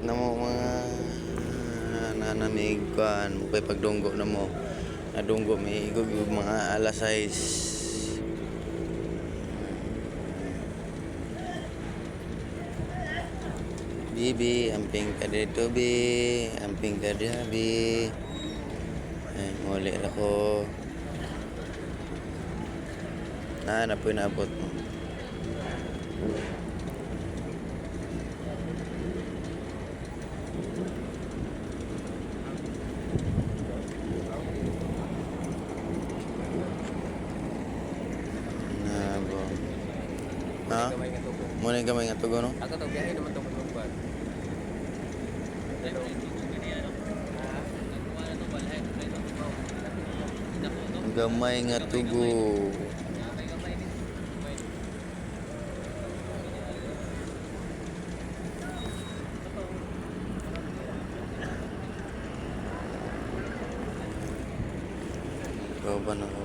Na mo mga nanamig kuan mo kay pagdunggo na mo. Nadunggo may igog yung mga alas 6. Bibi, amping ka dito, bi. Amping ka diha, bi. Ay, muli ra ko. Na, na po inabot mo. Nabo. Ha? Gamay nga tubo. Muna yung gamay nga tugo, no? Ako to biyahe naman to kung. Gamay nga tugo. Ikaw ba na ko?